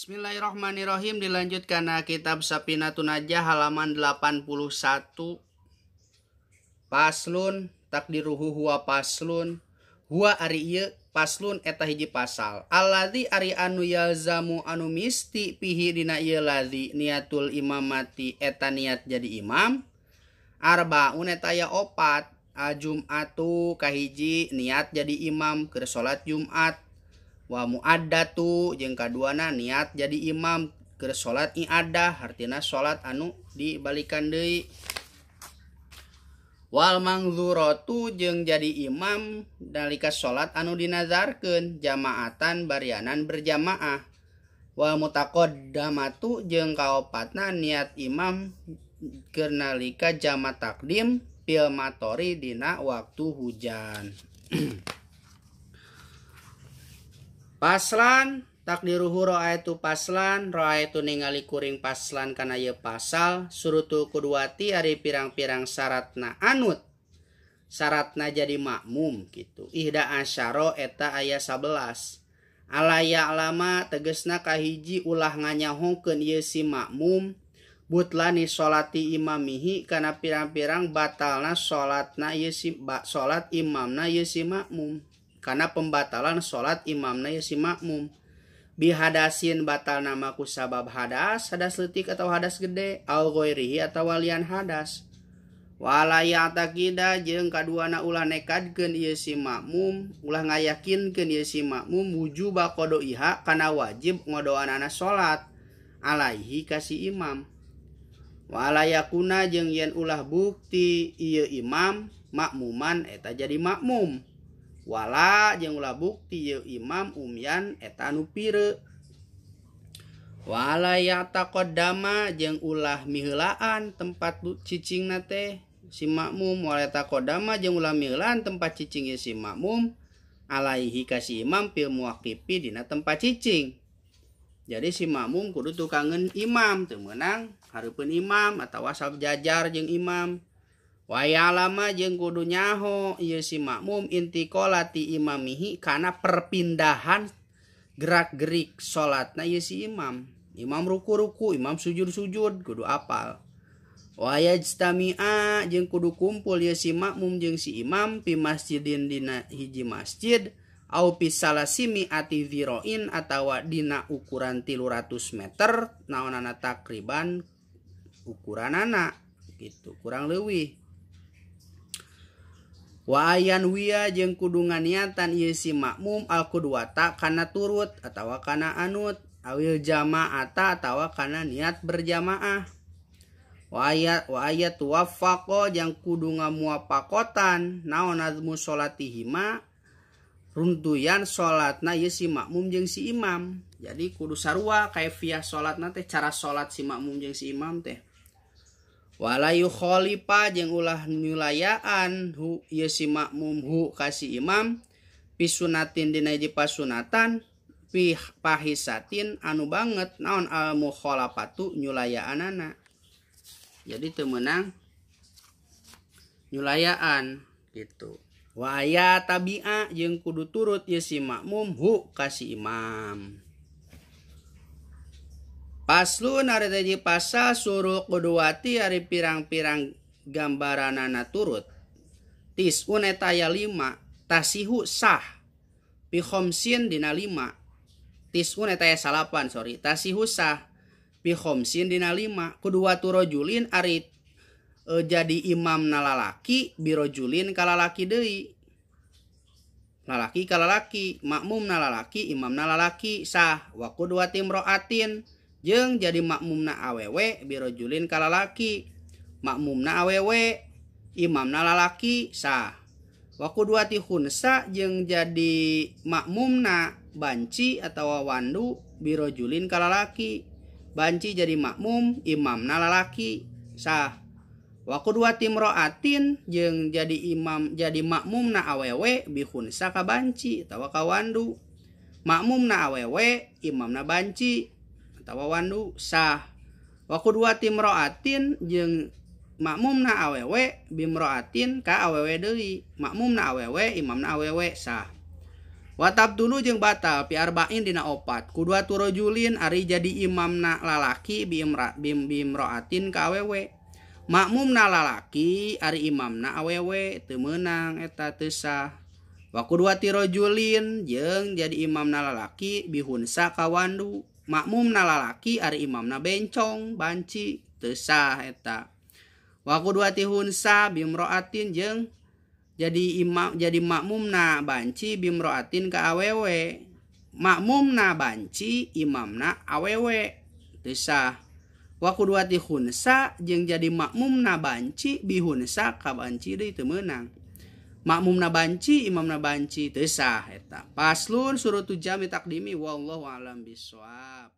Bismillahirrahmanirrahim, dilanjutkan kitab Sapinatun Najah halaman 81. Paslun takdiruhu huwa paslun huwa ari ieu paslun eta hiji pasal. Alladzi ari anu yalzamu anu misti pihi dina ieu ladzi niatul imamati eta niat jadi imam. Arbaun eta aya opat. Al-jum'atu kahiji niat jadi imam keur salat Jumat. Wa muaddatu jeung kaduana niat jadi imam keur salat i'adah, hartina salat anu dibalikan deui. Wal mangzuratu jeung jadi imam nalika salat anu dinazarkeun jamaatan barianan berjamaah. Wal mutaqaddamatu jeung kaopatna niat imam keur nalika jama takdim fil matori dina waktu hujan. Paslan takdiruhu ra'aitu paslan ra'aitu ningali kuring paslan kana ieu pasal surutul kudwati ari pirang-pirang syaratna anut syaratna jadi makmum gitu. Ihda asyara eta aya 11. Alaya lama tegesna kahiji ulah nganyahokeun ieu si makmum butlani sholati imamihi kana pirang-pirang batalna salatna ieu si salat imamna ieu si makmum. Karena pembatalan sholat imamna ya si makmum. Bihadasin batal nama ku sabab hadas, hadas leutik atau hadas gede, au ghairihi atau walian hadas. Wala ya'taqida jeung kaduana ulah nekadkeun ieu si makmum, ulah ngayakinkeun ieu si makmum wujuba qada'iha kana wajib ngodoanana sholat alaihi ka si imam. Wala yakuna jeung yen ulah bukti ieu imam makmuman eta jadi makmum. Wala jeung ulah bukti ieu imam umyan eta anu pire. Wala ya'taqaddama jeung ulah miheulaan tempat cicingna teh si makmum. Wala ya'taqaddama jeung ulah miheulaan tempat cicing ieu si makmum alaihi ka si imam fil muwaqifi dina tempat cicing. Jadi si makmum kudu tukangeun imam, teu meunang hareupeun imam atawa sajajar jeung imam. Waya lama jeung kudu nyaho ieu si makmum intiqalati imamihi kana perpindahan gerak-gerik salatna ieu si imam. Imam ruku-ruku, imam sujud-sujud kudu apal. Waya jtami'a jeung kudu kumpul ieu si makmum jeung si imam pi masjidin dina hiji masjid au pi salasimi ati ziroin atawa dina ukuran 300 meter naonana takriban ukuranana gitu kurang leuwih. Wa ayan wiya jeung kudu nganiatan ieu si makmum al qudwata kana turut atawa kana anut awil jamaata atawa kana niat berjamaah. Wa ayat waffaqo jeung kudu ngamuapakotan naon azmu salatihima runtuyan salatna ieu si makmum jeung si imam. Jadi kudu sarua kaifiah salatna teh cara salat si makmum jeung si imam teh. Wala yukhalifa jeung ulah nyulayaan hu ieu si makmum hu ka si imam pisunatin dina hiji pasunatan pi pahisatin anu banget naon al mukhalafatu nyulayaanana. Jadi teu meunang nyulayaan gitu. Wa aya tabi'a jeung kudu turut ieu si makmum hu ka si imam. Paslun ari teh pasal suruh kuduwati ari pirang-pirang gambaranana turut. Tis'un eta aya 5, tasihu sah. Bi khamsin dina 5. Tis'un eta aya 9, sorry. Tasihu sah bi khamsin dina 5. Kuduwatu rajulin ari jadi imam na lalaki bi rajulin ka lalaki deui. Lalaki ka lalaki, makmum na lalaki, imam na lalaki sah. Wa kuduwati imra'atin jeung jadi makmumna awewe birojulin ka lalaki, makmumna awewe imamna lalaki sah. Wa qudwati khunsa jeung jadi makmumna banci atawa wandu birojulin ka lalaki, banci jadi makmum imamna lalaki sah. Wa qudwati imra'atin jeung jadi imam jadi makmumna awewe bi khunsa ka banci atawa ka wandu, makmumna awewe imamna banci atawa wandu sah. Wa qudwati imra'atin jeung makmumna awewe bimra'atin ka awewe deui, makmumna awewe imamna awewe sah. Watab dulu jeung batal pi arba'in dina opat kudua turojulin ari jadi imamna lalaki bimroatin ka awewe makmumna lalaki ari imamna awewe teu meunang eta teu sah. Wa kudua tirojulin jeung jadi imamna lalaki bihunsa ka wandu makmumna lalaki ari imamna bencong banci teu sah eta. Wa kudua tihunsa bimroatin jeung jadi imam jadi makmumna banci bimroatin ka awewe makmumna banci imamna awewe teu sah. Wa kuduati khunsa jeung jadi makmumna banci bihunsa ka banci deui teu meunang makmumna banci imamna banci teu sah eta. Paslun surutu jami takdimi wallahu alam bisawab.